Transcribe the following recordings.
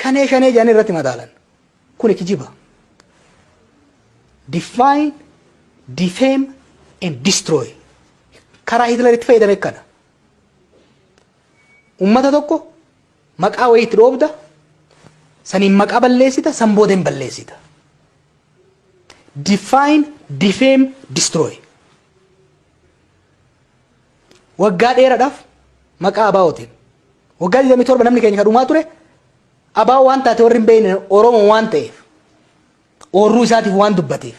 Shanee shanee jedhanii irratti madaalan. Kuni kijiba. Define, defame and destroy. Karaa Hitler itti fayyadame kana. Ummata tokko maqaa wayii itti dhoobda, saniin maqaa balleessita, san booda hin balleessita. Define, defame, destroy. Waggaa dheeraadhaaf maqaa ABO'tiin. Waggaa 27 namni keenya kan dhumaa ture ABO waan taate warri hin beekne Oromoo waan ta'eef, oorruu isaatiif waan dubbateef,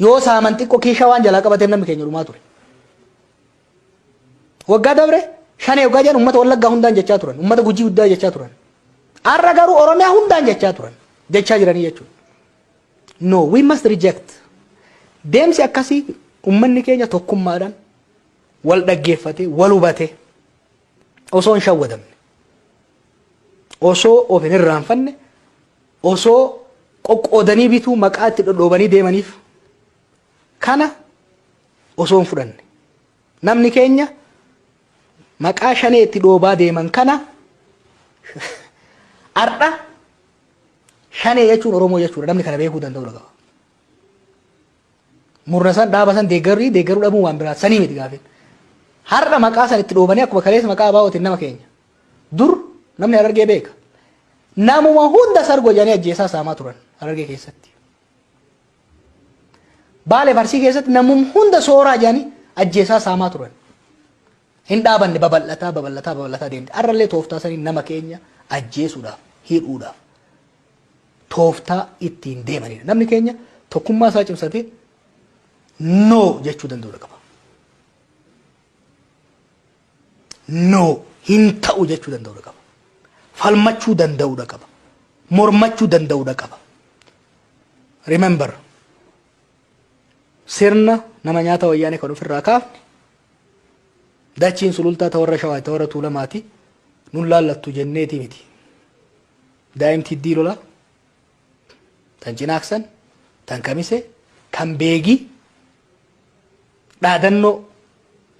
yoo saaman xiqqoo kiishaa waan jalaa qabateef namni keenya dhumaa ture. Waggaa dabre shanee waggaa jedhan uummata Wallaggaa hundaan jechaa turan, uummata Gujii hundaa jechaa turan. Har'a garuu Oromiyaa hundaan jechaa turan, jechaa jiranii jechuudha. No, we must reject. Deemsi akkasii uummanni keenya tokkummaadhaan wal dhaggeeffatee, wal hubatee, osoo hin shawwadamne, osoo of hin irraanfanne, osoo qoqqoodanii bituu maqaa itti dhodhoobanii deemaniif kana osoo hin fudhanne. Namni keenya maqaa shanee itti dhoobaa deeman kana har'a shanee jechuun Oromoo jechuudha. Namni kana beekuu danda'u qaba. Murna san, dhaaba san deeggaruu deeggaruu dhabuu waan biraa sanii miti gaafin. Har'a maqaa san itti dhoobanii akkuma kaleessa maqaa ABO'tiin nama keenya. Dur namni Harargee beeka. Namuma hunda sargoo jedhanii ajjeesaa saamaa turan Harargee keessatti. Baalee Arsii keessatti namuma hunda sooraa jedhanii ajjeesaa saamaa turan. Hin dhaabanne, babal'ataa babal'ataa babal'ataa deemte. Har'allee tooftaa sanii nama keenya ajjeesuudhaaf, hidhuudhaaf tooftaa ittiin deemanidha. Namni keenya tokkummaa isaa cimsatee no jechuu danda'uu qaba. No, hin ta'u jechuu danda'uu qaba. Falmachuu danda'uu qaba. Mormachuu danda'uu qaba. Remember, sirna nama nyaata Wayyaanee kan ofirraa kaafne, dachiin Sulultaa ta warra Shawaa, ta warra Tuulamaati, nun laallattu jenneeti miti. Daa'imti hiddii lolaa tan Cinaaksan, tan Kamise, kan Beegii dhaadannoo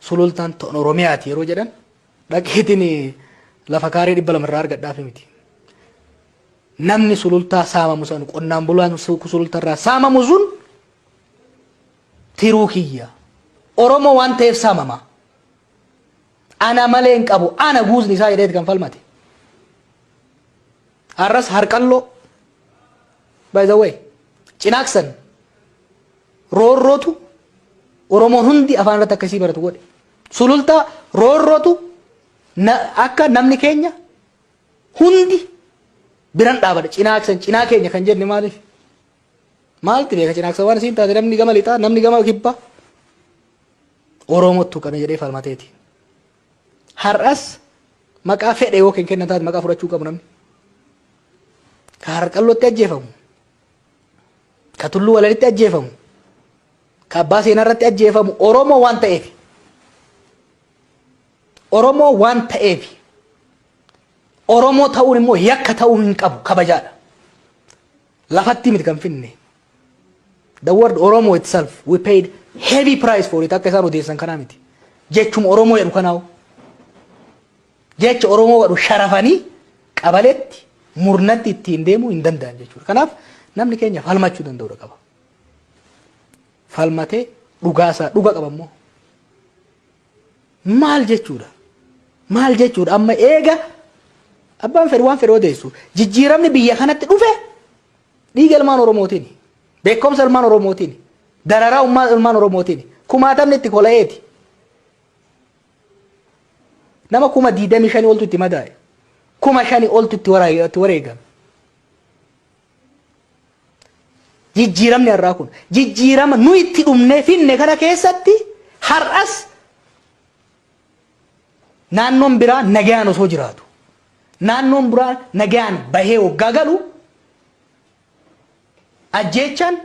Sulultaan ton Oromiyaati yeroo jedhan dhaqeetiin lafa kaaree 200 irraa argadhaaf miti. Namni Sulultaa saamamu san, qonnaan bulaan Sulultaa irraa saamamu sun tiruu kiyya. Oromoo waan ta'eef saamama. Ana malee hin qabu. Ana guusni isaa jedheeti kan falmate. Har'as Harqalloo, by the way, Cinaaksan roorrootu Oromoon hundi afaan irratti akkasii baratu godhe. Sulultaa roorrootu akka namni keenya hundi biran dhaabata. Cinaaksan cinaa keenya kan jenne maaliif? Maalti beeka Cinaaksan waan isiin taate? Namni gama lixaa, namni gama kibbaa Oromottu qame jedhee falmateeti. Har'as maqaa fedhe yoo kennan taate maqaa fudhachuu qabu namni. Ka Harqallootti ajjeefamu, ka Tulluu Walalitti ajjeefamu, ka Abbaa Seenaa irratti ajjeefamu Oromoo waan ta'eef. Oromoo waan ta'eef. Oromoo ta'uun immoo yakka ta'uu hin qabu, kabajaadha. Lafatti miti kan finne. The word Oromo itself, we paid heavy price for it, akka isaan odeessan kanaa miti. Jechuma Oromoo jedhu kanaawu. Jecha Oromoo jedhu sharafanii qabaletti murnatti ittiin deemuu hin danda'an jechuudha. Kanaaf namni keenya falmachuu danda'uu qaba. Falmatee dhugaasaa dhuga qaba immoo. Maal jechuudha? Maal jechuudha? Amma eega abbaan fedhe waan fedhe odeessu, jijjiiramni biyya kanatti dhufe dhiiga ilmaan Oromootiin, beekumsa ilmaan Oromootiin, dararaa ilmaan Oromootiin, kumaatamni itti kola'eeti. Nama 25,000 oltu itti madaa'e. 5,000 oltu itti wareegame. Jijjiiramni har'aa kun jijjiirama nu itti dhumnee finne kana keessatti har'as naannoon biraa nagayaan osoo jiraatu, naannoon biraa nagayaan bahee waggaa galu, ajjeechaan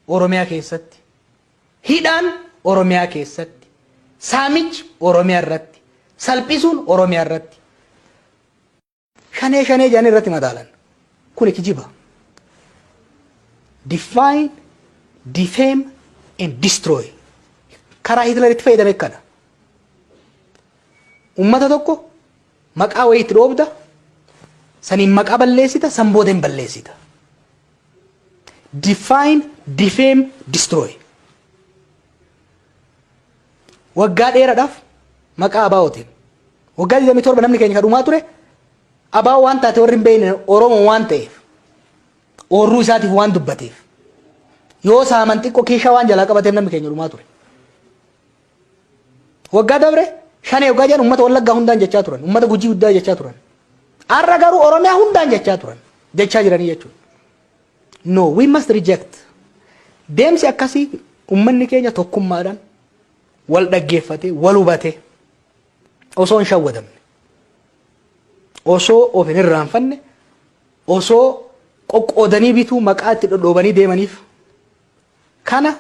Oromiyaa keessatti, hidhaan Oromiyaa keessatti, saamichi Oromiyaa irratti, salphisuun Oromiyaa irratti, shanee shanee jedhanii irratti madaalan. Kuni kijiba. Define, defame and destroy. Karaa Hitler itti fayyadame kana. Ummata tokko maqaa wayii itti dhoobda, Saniin maqaa balleessita, san booda hin balleessita. Define, defame, destroy. Waggaa dheeraadhaaf maqaa ABO'tiin. Waggaa 27 namni keenya kan dhumaa ture ABO waan taate warri hin beekne Oromoo waan ta'eef, oorruu isaatiif waan dubbateef, yoo saaman xiqqoo kiishaa waan jalaa qabateef namni keenya dhumaa ture. Waggaa dabre Shanee waggaa jedhan uummata Wallaggaa hundaan jechaa turan, uummata Gujii hundaa jechaa turan. Har'a garuu Oromiyaa hundaan jechaa turan, jechaa jiranii jechuudha. No, we must reject. Deemsi akkasii uummanni keenya tokkummaadhaan wal dhaggeeffatee, wal hubatee, osoo hin shawwadamne, osoo of hin irraanfanne, osoo qoqqoodanii bituu maqaa itti dhodhoobanii deemaniif kana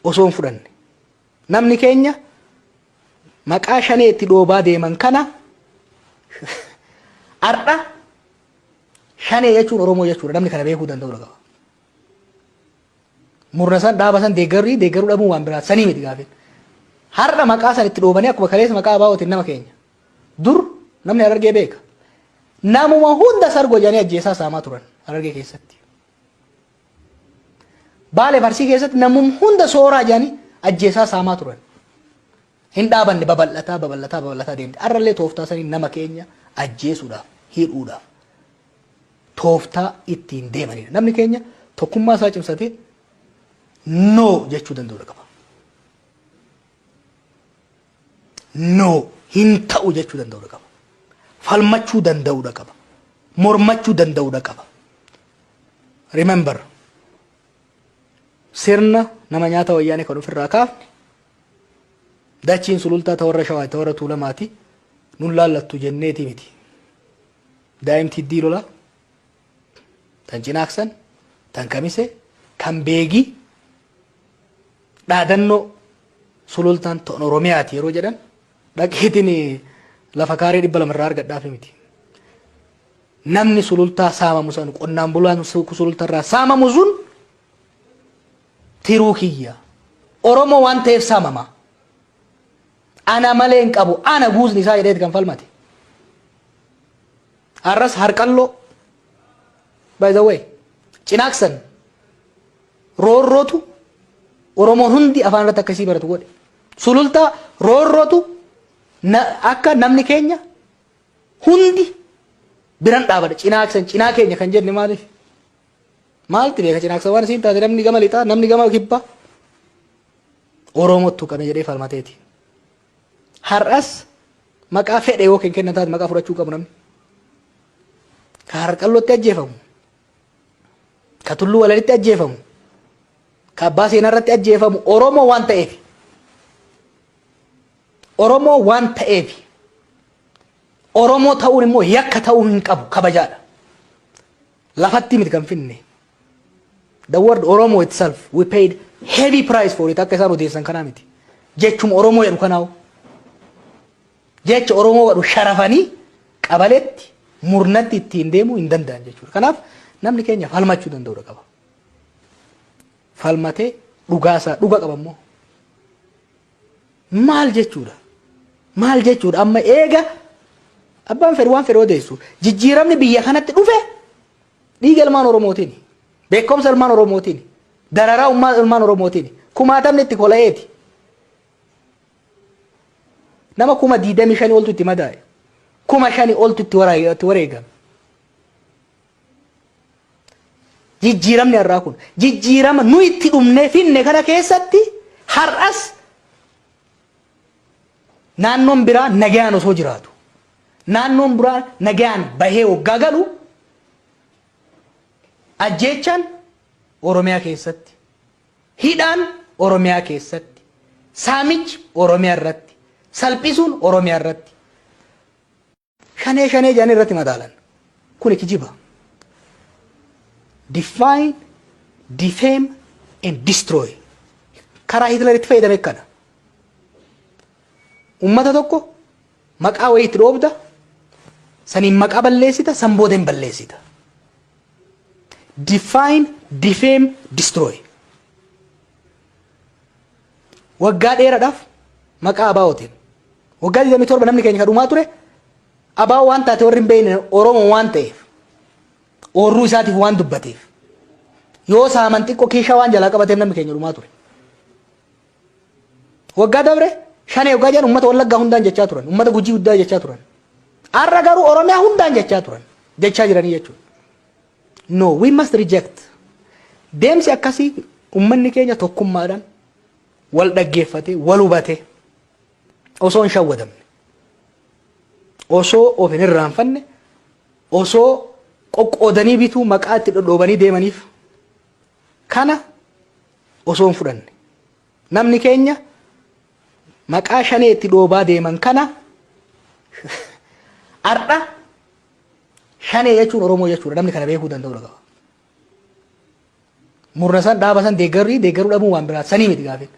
osoo hin fudhanne. Namni keenya maqaa Shanee itti dhoobaa deeman kana, har'a Shanee jechuun Oromoo jechuudha. Namni kana beekuu danda'u qaba. Murna san, dhaaba san deeggaruu deeggaruu dhabuu waan biraa sanii miti gaafin. Har'a maqaa san itti dhoobanii akkuma kaleessa maqaa ABO'tiin nama keenya. Dur namni Harargee beeka. Namuma hunda sargoo jedhanii ajjeesaa saamaa turan Harargee keessatti. Baalee Arsii keessatti namuma hunda sooraa jedhanii ajjeesaa saamaa turan. Hin dhaabanne, babal'ataa babal'ataa babal'ataa deemte. Har'allee tooftaa sanii nama keenya ajjeesuudhaaf, hidhuudhaaf tooftaa ittiin deemanidha. Namni keenya tokkummaa isaa cimsatee no jechuu danda'uu qaba. No, hin ta'u jechuu danda'uu qaba. Falmachuu danda'uu qaba. Mormachuu danda'uu qaba. Remember, sirna nama nyaata Wayyaanee kan ofirraa kaafne, dachiin Sulultaa ta warra Shawaa, ta warra Tuulamaati, nun laallattu jenneeti miti. Daa'imti hiddii lolaa tan Cinaaksan, tan Kamise, kan Beegii dhaadannoo Sulultaan ton Oromiyaati yeroo jedhan dhaqeetiin lafa kaaree 200 irraa argadhaaf miti. Namni Sulultaa saamamu san, qonnaan bulaan Sulultaa irraa saamamu sun tiruu kiyya. Oromoo waan ta'eef saamama. Ana malee hin qabu. Ana guusni isaa jedheeti kan falmate. Har'as Harqalloo, by the way, Cinaaksan roorrootu Oromoon hundi afaan irratti akkasii baratu godhe. Sulultaa roorrootu akka namni keenya hundi biran dhaabata. Cinaaksan cinaa keenya kan jenne maaliif? Maalti beeka Cinaaksan waan isiin taate? Namni gama lixaa, namni gama kibbaa Oromottu qame jedhee falmateeti. Har'as maqaa fedhe yoo kennan taate maqaa fudhachuu qabu namni. Ka Harqallootti ajjeefamu, ka Tulluu Walalitti ajjeefamu, ka Abbaa Seenaa irratti ajjeefamu Oromoo waan ta'eef. Oromoo waan ta'eef. Oromoo ta'uun immoo yakka ta'uu hin qabu, kabajaadha. Lafatti miti kan finne. The word Oromo itself, we paid heavy price for it, akka isaan odeessan kanaa miti. Jechuma Oromoo jedhu kanaawu. Jecha Oromoo jedhu sharafanii qabaletti murnatti ittiin deemuu hin danda'an jechuudha. Kanaaf namni keenya falmachuu danda'uu qaba. Falmatee dhugaasaa dhuga qaba immoo. Maal jechuudha? Maal jechuudha? Amma eega abbaan fedhu waan fedhu odeessu, jijjiiramni biyya kanatti dhufe dhiiga ilmaan Oromootiin, beekumsa ilmaan Oromootiin, dararaa ilmaan Oromootiin, kumaatamni itti kola'eeti. Nama 25,000 oltu itti madaa'e. 5,000 oltu itti wareegame. Jijjiiramni har'aa kun jijjiirama nu itti dhumnee finne. Kana keessatti har'as naannoon biraa nagayaan osoo jiraatu, naannoon biraa nagayaan bahee waggaa galu, ajjeechaan Oromiyaa keessatti, hidhaan Oromiyaa keessatti, saamichi Oromiyaa irratti, salphisuun Oromiyaa irratti, Shanee Shanee jedhanii irratti madaalan. Kuni kijiba. Define, defame and destroy. Karaa Hitler itti fayyadame kana. Ummata tokko maqaa wayii itti dhoobda, saniin maqaa balleessita, san booda hin balleessita. Define, defame, destroy. Waggaa dheeraadhaaf maqaa ABO'tiin. Waggaa 27 namni keenya kan dhumaa ture ABO waan taate warri hin beekne Oromoo waan ta'eef, oorruu isaatiif waan dubbateef, yoo saaman xiqqoo kiishaa waan jalaa qabateef namni keenya dhumaa ture. Waggaa dabre Shanee waggaa jedhan uummata Wallaggaa hundaan jechaa turan, uummata Gujii hundaa jechaa turan. Har'a garuu Oromiyaa hundaan jechaa turan, jechaa jiranii jechuudha. No, we must reject. Deemsi akkasii uummanni keenya tokkummaadhaan wal dhaggeeffatee, wal hubatee, osoo hin shawwadamne, osoo of hin irraanfanne, osoo qoqqoodanii bituu maqaa itti dhodhoobanii deemaniif kana osoo hin fudhanne. Namni keenya maqaa Shanee itti dhoobaa deeman kana, har'a Shanee jechuun Oromoo jechuudha. Namni kana beekuu danda'u qaba. Murna san, dhaaba san deeggarrii deeggaruu dhabuu waan biraa sanii miti gaafin.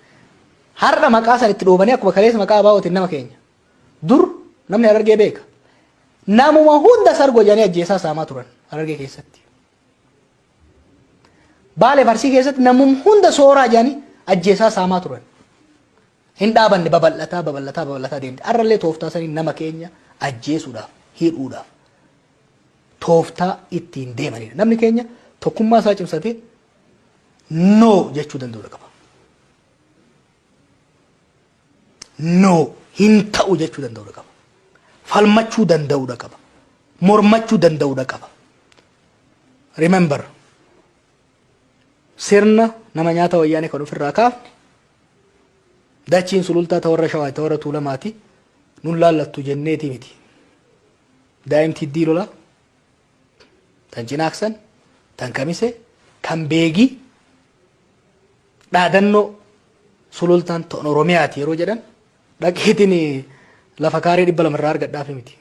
Har'a maqaa san itti dhoobanii, akkuma kaleessa maqaa ABOtiin nama keenya. Dur namni Harargee beeka. Namuma hunda sargoo jedhanii ajjeesaa saamaa turan Harargee keessatti. Baalee, Arsii keessatti namuma hunda sooraa jedhanii ajjeesaa saamaa turan. Hin dhaabanne, babal'ataa babal'ataa babal'ataa deemte. Har'allee tooftaa sanii nama keenya ajjeesuudhaaf, hidhuudhaaf tooftaa ittiin deemanidha. Namni keenya tokkummaa isaa cimsatee no jechuu danda'uu qaba. No, hin ta'u jechuu danda'uu qaba. Falmachuu danda'uu qaba. Mormachuu danda'uu qaba. Remember, sirna nama nyaata Wayyaanee kan ofirraa kaafne, dachiin Sulultaa ta warra Shawaa, ta warra Tuulamaati, nun laallattu jenneeti miti. Daa'imti hiddii lolaa tan Cinaaksan, tan Kamise, kan Beegii dhaadannoo Sulultaan ton Oromiyaati yeroo jedhan dhaqeetiin lafa kaaree 200 irraa argadhaaf miti.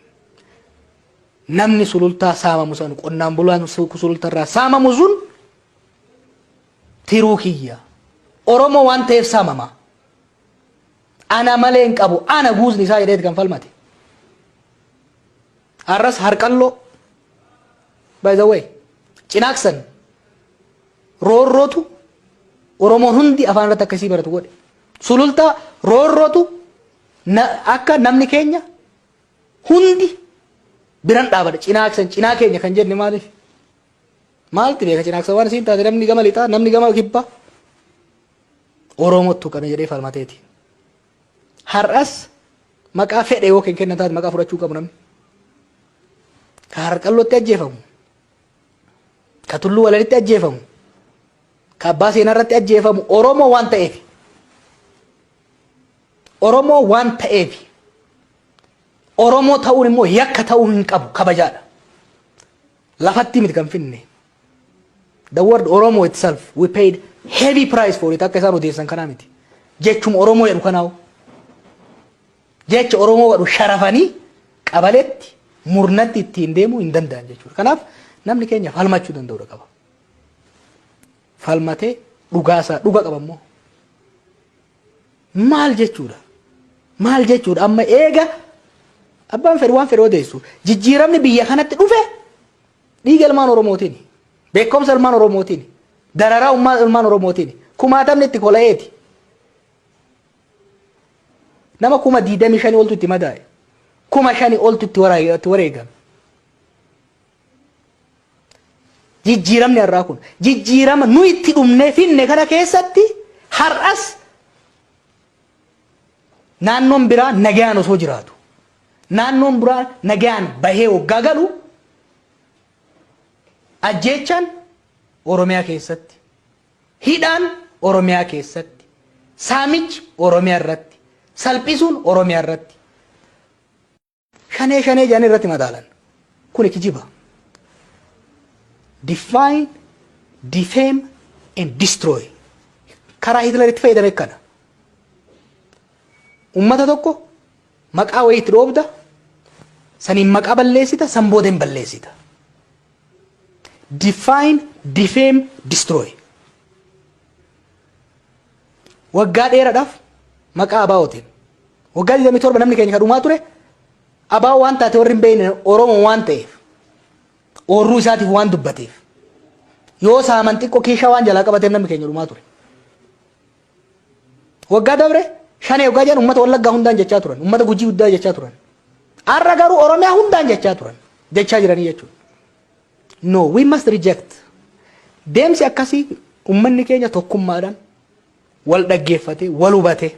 Namni Sulultaa saamamu san, qonnaan bulaan Sulultaa irraa saamamu sun tiruu kiyya. Oromoo waan ta'eef saamama. Ana malee hin qabu, ana guusni isaa jedheeti kan falmate. Har'as Harqalloo, by the way, Cinaaksan roorrootu Oromoon hundi afaan irratti akkasii baratu godhe. Sulultaa roorrootu akka namni keenya hundi biran dhaabata. Cinaaksan cinaa keenya kan jenne maaliif? Maalti beeka Cinaaksan waan isiin taate? Namni gama lixaa, namni gama kibbaa Oromottu kana jedhee falmateeti. Har'as maqaa fedhe yoo kennan taate maqaa fudhachuu qabu namni. Ka Harqallootti ajjeefamu, ka Tulluu Walalitti ajjeefamu, ka Abbaa Seenaa irratti ajjeefamu Oromoo waan ta'eef. Oromoo waan ta'eef. Oromoo ta'uun immoo yakka ta'uu hin qabu, kabajaadha. Lafatti miti kan finne. The word Oromo itself, we paid heavy price for it, akka isaan odeessan kanaa miti. Jechuma Oromoo jedhu kanaawu. Jecha Oromoo jedhu sharafanii qabaletti murnatti ittiin deemuu hin danda'an jechuudha. Kanaaf namni keenya falmachuu danda'uu qaba. Falmatee dhugaasaa dhuga qaba immoo. Maal jechuudha? Maal jechuudha? Amma eega abbaan fedhu waan fedhu odeessu, jijjiiramni biyya kanatti dhufe dhiiga ilmaan Oromootiin, beekumsa ilmaan Oromootiin, dararaa ilmaan Oromootiin, kumaatamni itti kola'eeti. Nama 25,000 oltu itti madaa'e. 5,000 oltu itti wareegame. Jijjiiramni har'aa kun jijjiirama nu itti dhumnee finne. Kana keessatti har'as naannoon biraa nagayaan osoo jiraatu, naannoon biraa nagayaan bahee waggaa galu, ajjeechaan Oromiyaa keessatti, hidhaan Oromiyaa keessatti, saamichi Oromiyaa irratti, salphisuun Oromiyaa irratti, Shanee Shanee jedhanii irratti madaalan. Kuni kijiba. Define, defame and destroy. Karaa Hitler itti fayyadame kana. Ummata tokko maqaa wayii itti dhoobda, saniin maqaa balleessita, san booda hin balleessita. Define, defame, destroy. Waggaa dheeraadhaaf maqaa ABOtiin. Waggaa 27 namni keenya kadhumaa ture ABO waan taate warri hin beekne Oromoo waan ta'eef, oorruu isaatiif waan dubbateef, yoo saaman xiqqoo kiishaa waan jalaa qabateef namni keenya dhumaa ture. Waggaa dabre Shanee waggaa jedhan uummata Wallaggaa hundaan jechaa turan, uummata Gujii hundaa jechaa turan. Har'a garuu Oromiyaa hundaan jechaa turan. Jechaa jiranii jechuudha. No, we must reject. Deemsi akkasii uummanni keenya tokkummaadhaan wal dhaggeeffatee, wal hubatee,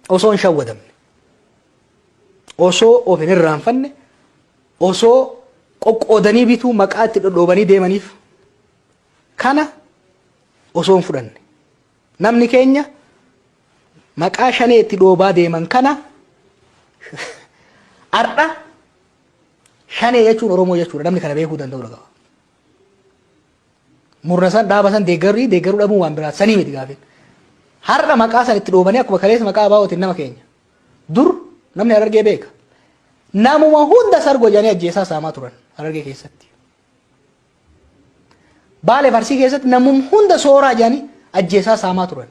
osoo hin shawwadamne, osoo of hin irraanfanne, osoo qoqqoodanii bituu maqaa itti dhodhoobanii deemaniif kana osoo hin fudhanne. Namni keenya maqaa shanee itti dhoobaa deeman kana, har'a shanee jechuun Oromoo jechuudha. Namni kana beekuu danda'u qaba. Murna san, dhaaba san deeggarrii deeggaruu dhabuun waan biraa sanii miti gaafin. Har'a maqaa san itti dhoobanii, akkuma kaleessa maqaa abaa'ootiin nama keenya. Dur namni Harargee beeka. Namuma hunda sargoo jedhanii ajjeesaa saamaa turan Harargee keessatti. Baalee Arsii keessatti namuma hunda sooraa jedhanii ajjeesaa saamaa turan.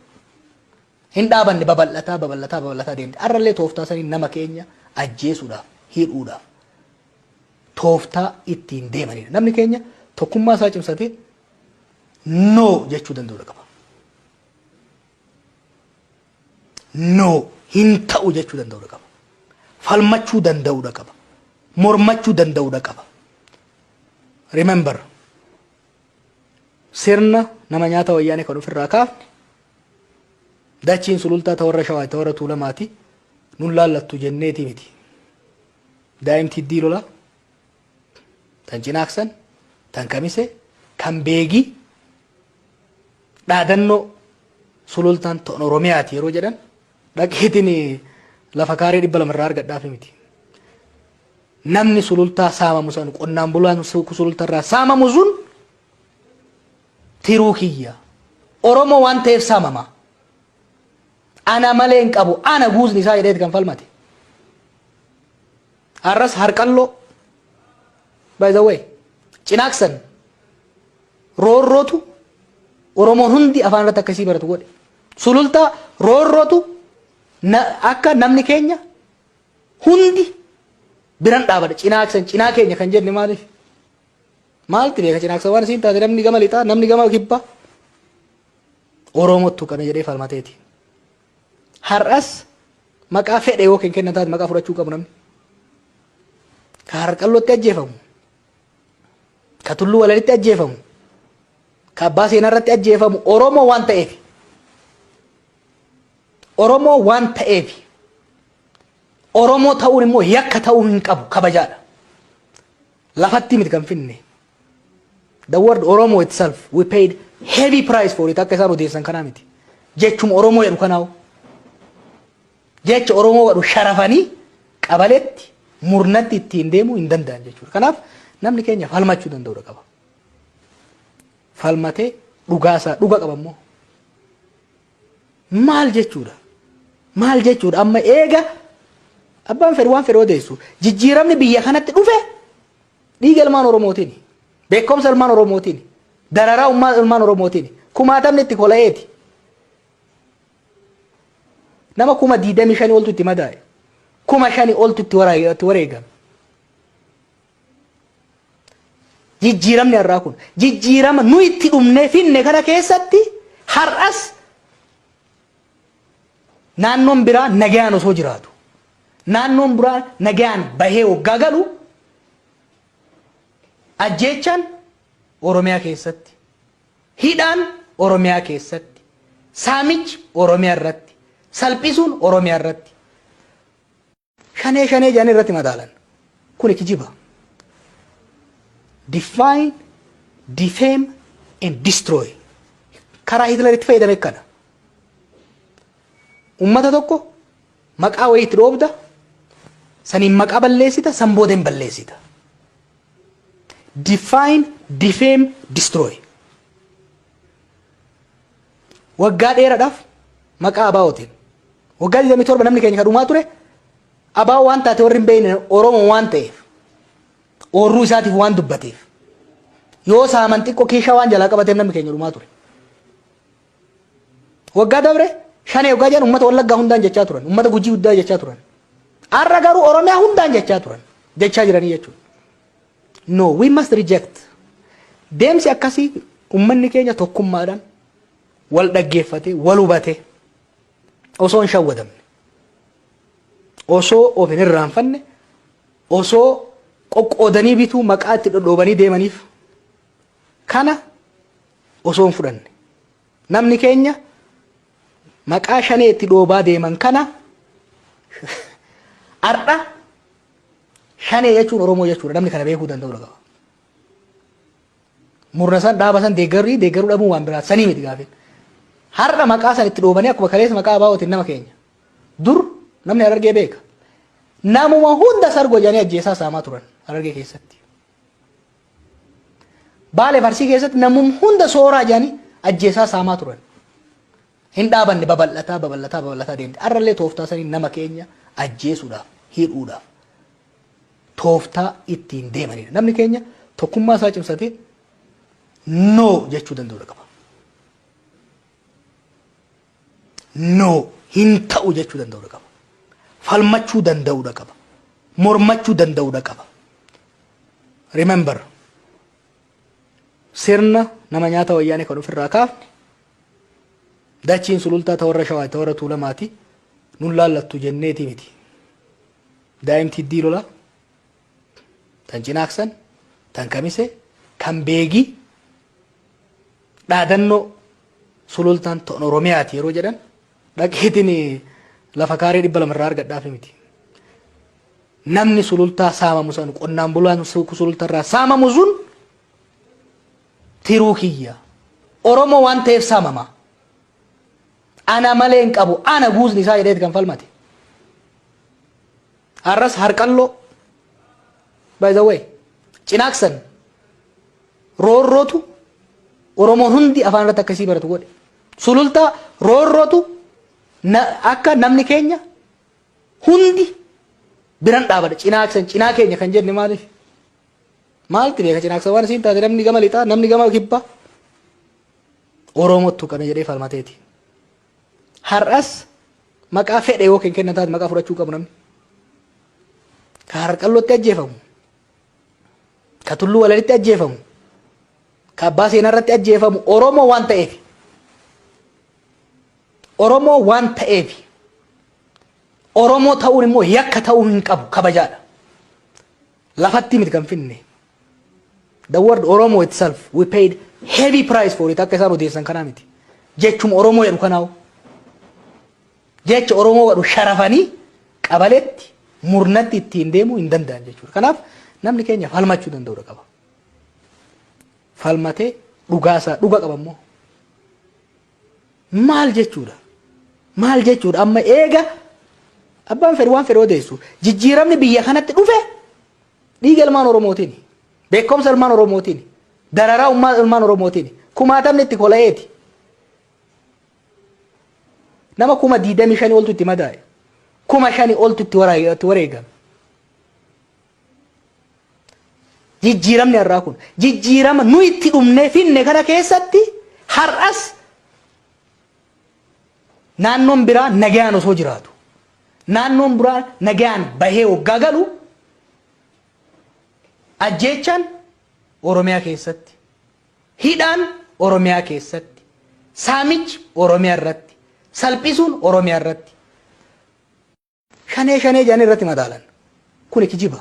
Hin dhaabanne, babal'ataa babal'ataa babal'ataa deemte. Har'allee tooftaa sanii nama keenya ajjeesuudhaaf, hidhuudhaaf tooftaa ittiin deemanidha. Namni keenya tokkummaa isaa cimsatee no jechuu danda'uu qaba. No, hin ta'u jechuu danda'uu qaba. Falmachuu danda'uu qaba. Mormachuu danda'uu qaba. Remember, sirna nama nyaata Wayyaanee kan ofirraa kaafne, dachiin Sulultaa ta warra Shawaa, ta warra Tuulamaati, nun laallattu jenneeti miti. Daa'imti hiddii lolaa tan Cinaaksan, tan Kamise, kan Beegii dhaadannoo Sulultaan ton Oromiyaati yeroo jedhan dhaqeetiin lafa kaaree 200 irraa argadhaafi miti. Namni Sulultaa saamamu san, qonnaan bulaan Sulultaa irraa saamamu sun tiruu kiyya. Oromoo waan ta'eef saamama. Ana malee hin qabu. Ana guuzni isaa jedheeti kan falmate. Har'as Harqalloo, by the way, Cinaaksan roorrootu Oromoon hundi afaan irratti akkasii baratu godhe. Sulultaa roorrootu akka namni keenya hundi biran dhaabata. Cinaaksan cinaa keenya kan jenne maaliif? Maalti beeka Cinaaksan waan isiin taate? Namni gama lixaa, namni gama kibbaa Oromottu qame jedhee falmateeti. Har'as maqaa fedhe yoo kennan taate maqaa fudhachuu qabu namni. Ka Harqallootti ajjeefamu, ka Tulluu Walalitti ajjeefamu, ka Abbaa Seenaa irratti ajjeefamu Oromoo waan ta'eef. Oromoo waan ta'eef. Oromoo ta'uun immoo yakka ta'uu hin qabu, kabajaadha. Lafatti miti kan finne. The word Oromo itself, we paid heavy price for it, akka isaan odeessan kanaa miti. Jechuma Oromoo jedhu kanaawu. Jecha Oromoo jedhu sharafanii qabaletti murnatti ittiin deemuu hin danda'an jechuudha. Kanaaf namni keenya falmachuu danda'uu qaba. Falmatee dhugaasaa dhuga qaba immoo. Maal jechuudha? Maal jechuudha? Amma eega abbaan fedhu waan fedhu odeessu, jijjiiramni biyya kanatti dhufe dhiiga ilmaan Oromootiin, beekumsa ilmaan Oromootiin, dararaa ilmaan Oromootiin, kumaatamni itti kola'eeti. Nama 25,000 oltu itti madaa'e. 5,000 oltu itti wareegame. Jijjiiramni har'aa kun jijjiirama nu itti dhumnee finne kana keessatti har'as naannoon biraa nagayaan osoo jiraatu, naannoon biraa nagayaan bahee waggaa galu, ajjeechaan Oromiyaa keessatti, hidhaan Oromiyaa keessatti, saamichi Oromiyaa irratti, salphisuun Oromiyaa irratti, shanee shanee jedhanii irratti madaalan. Kuni kijiba. Define, defame and destroy. Karaa Hitler itti fayyadame kana. Ummata tokko maqaa wayii itti dhoobda, saniin maqaa balleessita, san booda hin balleessita. Define, defame, destroy. Waggaa dheeraadhaaf maqaa abaa'ootiin. Waggaa 27 namni keenya kadhumaa ture abaa'oo waan taate warri hin beekne Oromoo waan ta'eef, oorruu isaatiif waan dubbateef, yoo saaman xiqqoo kiishaa waan jalaa qabateef namni keenya dhumaa ture. Waggaa dabre shanee waggaa jedhan uummata Wallaggaa hundaan jechaa turan, uummata Gujii hundaa jechaa turan. Har'a garuu Oromiyaa hundaan jechaa turan, jechaa jiranii jechuudha. No, we must reject. Deemsi akkasii uummanni keenya tokkummaadhaan wal dhaggeeffatee, wal hubatee, osoo hin shawwadamne, osoo of hin irraanfanne. Osoo qoqqoodanii bituu maqaa itti dhodhoobanii deemaniif kana osoo hin fudhanne. Namni keenya maqaa shanee itti dhoobaa deeman kana har'a shanee jechuun Oromoo jechuudha. Namni kana beekuu danda'u qaba. Murna san, dhaaba san deeggarrii deeggaruu dhabuun waan biraa sanii miti gaafin. Har'a maqaa san itti dhoobanii akkuma kaleessa maqaa ABOtiin nama keenya. Dur namni Harargee beeka. Namuma hunda sargo jedhanii ajjeesaa saamaa turan Harargee keessatti. Baalee Arsii keessatti namuma hunda sooraa jedhanii ajjeesaa saamaa turan. Hin dhaabanne, babal'ataa babal'ataa babal'ataa deemte. Har'allee tooftaa sanii nama keenya ajjeesuudhaaf, hidhuudhaaf tooftaa ittiin deemanidha. Namni keenya tokkummaa isaa cimsatee no jechuu danda'uu qaba. No, hin ta'u jechuu danda'uu qaba. Falmachuu danda'uu qaba. Mormachuu danda'uu qaba. Remember, sirna nama nyaata Wayyaanee kan ofirraa kaafne, dachiin Sulultaa ta warra Shawaati, ta warra Tuulamaati, nun laallattu jenneeti miti. Daa'imti hiddii lolaa tan Cinaaksan, tan Kamise, kan Beegii dhaadannoo Sulultaan ton Oromiyaati yeroo jedhan dhaqeetiin lafa kaaree 200 irraa argadhaafi miti. Namni Sulultaa saamamu san, qonnaan bulaan Sulultaa irraa saamamu sun tiruu kiyya. Oromoo waan ta'eef saamama. Ana malee hin qabu. Ana guuzni isaa jedheeti kan falmate. Har'as Harqalloo, by the way, Cinaaksan roorrootu Oromoon hundi afaan irratti akkasii baratu godhe. Sulultaa roorrootu akka namni keenya hundi biran dhaabata. Cinaaksan cinaa keenya kan jenne maaliif? Maalti beeka Cinaaksan waan isiin taate? Namni gama lixaa, namni gama kibbaa Oromootu tuqame jedhee falmateeti. Har'as maqaa fedhe yoo kennan taate maqaa fudhachuu qabu namni. Ka Harqallootti ajjeefamu, ka Tulluu Walalitti ajjeefamu, ka Abbaa Seenaa irratti ajjeefamu Oromoo waan ta'eef. Oromoo waan ta'eef. Oromoo ta'uun immoo yakka ta'uu hin qabu, kabajaadha. Lafatti miti kan finne. The word Oromo itself, we paid heavy price for it, akka isaan odeessan kanaa miti. Jechuma Oromoo jedhu kanaawu. Jecha Oromoo jedhu sharafanii qabaletti murnatti ittiin deemuu hin danda'an jechuudha. Kanaaf namni keenya falmachuu danda'uu qaba. Falmatee dhugaasaa dhuga qaba immoo. Maal jechuudha? Maal jechuudha? Amma eega abbaan fedhu waan fedhu odeessu, jijjiiramni biyya kanatti dhufe dhiiga ilmaan Oromootiin, beekumsa ilmaan Oromootiin, dararaa ilmaan Oromootiin, kumaatamni itti kola'eeti. Nama 25,000 oltu itti madaa'e. 5,000 oltu itti wareegame. Jijjiiramni har'aa kun jijjiirama nu itti dhumnee finne. Kana keessatti har'as naannoon biraa nagayaan osoo jiraatu, naannoon biraa nagayaan bahee waggaa galu, ajjeechaan Oromiyaa keessatti, hidhaan Oromiyaa keessatti, saamichi Oromiyaa irratti, salphisuun Oromiyaa irratti, shanee shanee jedhanii irratti madaalan. Kuni kijiba.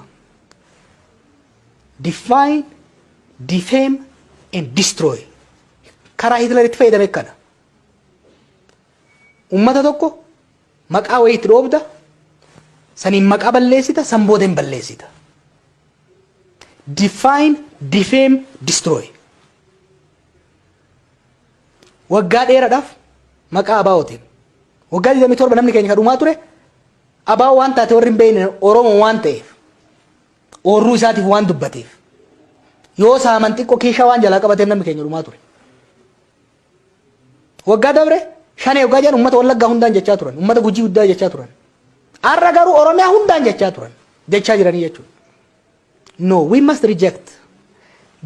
Define, defame and destroy. Karaa Hitler itti fayyadame kana. Ummata tokko maqaa wayii itti dhoobda, saniin maqaa balleessita, san booda hin balleessita. Define, defame, destroy. Waggaa dheeraadhaaf maqaa ABOtiin. Waggaa 27 namni keenya kadhumaa ture ABO waan taate warri hin beekne Oromoo waan ta'eef, oorruu isaatiif waan dubbateef, yoo saaman xiqqoo kiishaa waan jalaa qabateef namni keenya dhumaa ture. Waggaa dabre shanee waggaa jedhan uummata Wallaggaa hundaan jechaa turan, uummata Gujii hundaa jechaa turan. Har'a garuu Oromiyaa hundaan jechaa turan, jechaa jiranii jechuudha. No, we must reject.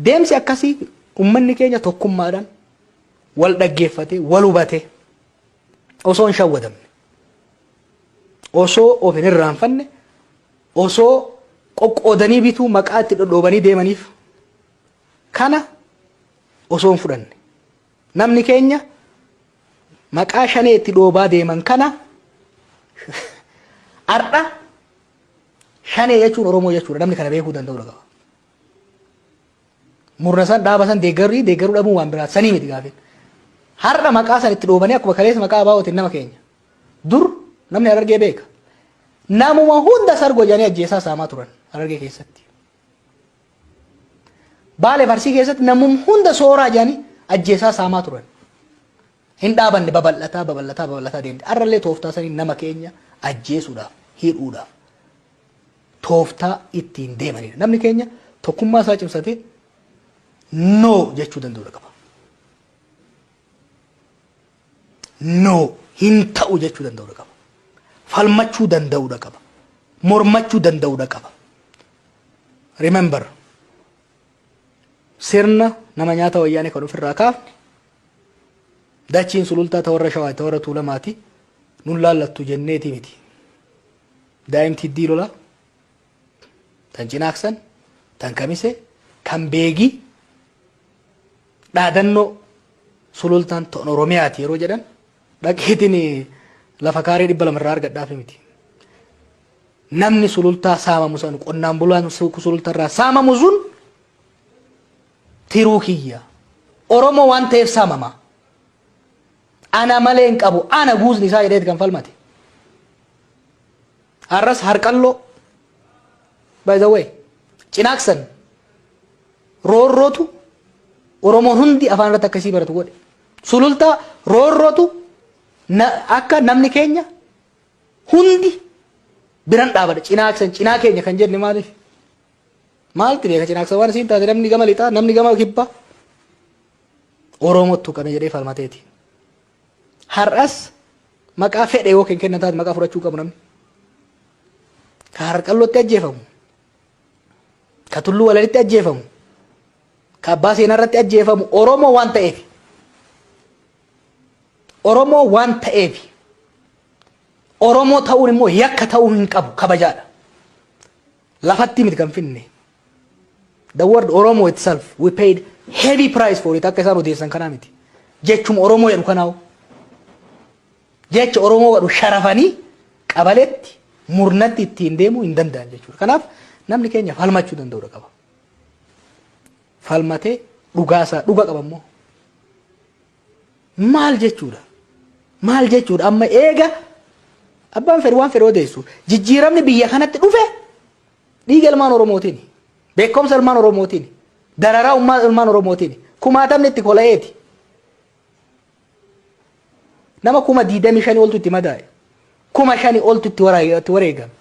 Deemsi akkasii uummanni keenya tokkummaadhaan wal dhaggeeffatee, wal hubatee, osoo hin shawwadamne, osoo of hin irraanfanne, osoo qoqqoodanii bituu maqaa itti dhodhoobanii deemaniif kana osoo hin fudhanne. Namni keenya maqaa shanee itti dhoobaa deeman kana har'a Shanee jechuun Oromoo jechuudha. Namni kana beekuu danda'u qaba. Murna san, dhaaba san deeggarrii deeggaruu dhabuu waan biraa sanii miti gaafin. Har'a maqaa san itti dhoobanii akkuma kaleessa maqaa ABOtiin nama keenya. Dur namni Harargee beeka. Namuma hunda sargo jedhanii ajjeesaa saamaa turan Harargee keessatti. Baalee Arsii keessatti namuma hunda sooraa jedhanii ajjeesaa saamaa turan. Hin dhaabanne, babal'ataa babal'ataa babal'ataa deemte. Har'allee tooftaa sanii nama keenya ajjeesuudhaaf, hidhuudhaaf tooftaa ittiin deemanidha. Namni keenya tokkummaa isaa cimsatee no jechuu danda'uu qaba. No, hin ta'u jechuu danda'uu qaba. Falmachuu danda'uu qaba. Mormachuu danda'uu qaba. Remember, sirna nama nyaata Wayyaanee kan ofirraa kaafne, dachiin Sulultaa ta warra Shawaa, ta warra Tuulamaati, nun laallattu jenneeti miti. Daa'imti hiddii lolaa tan Cinaaksan, tan Kamise, kan Beegii dhaadannoo Sulultaan ton Oromiyaati yeroo jedhan dhaqeetiin lafa kaaree 200 irraa argadhaaf miti. Namni Sulultaa saamamu san, qonnaan bulaan Sulultaa irraa saamamu sun tiruu kiyya. Oromoo waan ta'eef saamama. Ana malee hin qabu. Ana guusni isaa jedheeti kan falmate. Har'as Harqalloo, by the way, Cinaaksan roorrootu Oromoon hundi afaan irratti akkasii baratu godhe. Sulultaa roorrootu akka namni keenya hundi biran dhaabadha. Cinaaksan cinaa keenya kan jenne maaliif? Maalti beeka Cinaaksan waan isiin taate? Namni gama lixaa, namni gama kibbaa Oromottu qame jedhee falmateeti. Har'as maqaa fedhe yoo kennan taate maqaa fudhachuu qabu namni. Ka Harqallootti ajjeefamu, ka Tulluu Walalitti ajjeefamu, ka Abbaa Seenaa irratti ajjeefamu Oromoo waan ta'eef. Oromoo waan ta'eef. Oromoo ta'uun immoo yakka ta'uu hin qabu, kabajaadha. Lafatti miti kan finne. The word Oromo itself, we paid heavy price for it. Akka isaan odeessan kanaa miti. Jechuma Oromoo jedhu kanaawu. Jecha Oromoo jedhu sharafanii qabaletti murnatti ittiin deemuu hin danda'an jechuudha. Kanaaf namni keenya falmachuu danda'uu qaba. Falmatee dhugaasaa dhuga qaba immoo. Maal jechuudha? Maal jechuudha? Amma eega abbaan fedhe waan fedhe odeessu, jijjiiramni biyya kanatti dhufe dhiiga ilmaan Oromootiin, beekumsa ilmaan Oromootiin, dararaa ummaa ilmaan Oromootiin, kumaatamni itti kola'eeti. Nama 25,000 oltu itti madaa'e. 5,000 oltu itti wareegame.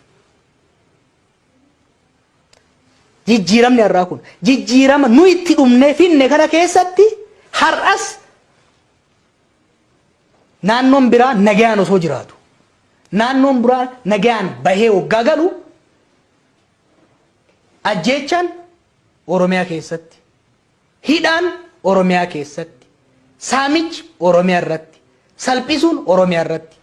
Jijjiiramni har'aa kun jijjiirama nu itti dhumnee finne. Kana keessatti har'as naannoon biraa nagayaan osoo jiraatu, naannoon biraa nagayaan bahee waggaa galu, ajjeechaan Oromiyaa keessatti, hidhaan Oromiyaa keessatti, saamichi Oromiyaa irratti, salphisuun Oromiyaa irratti.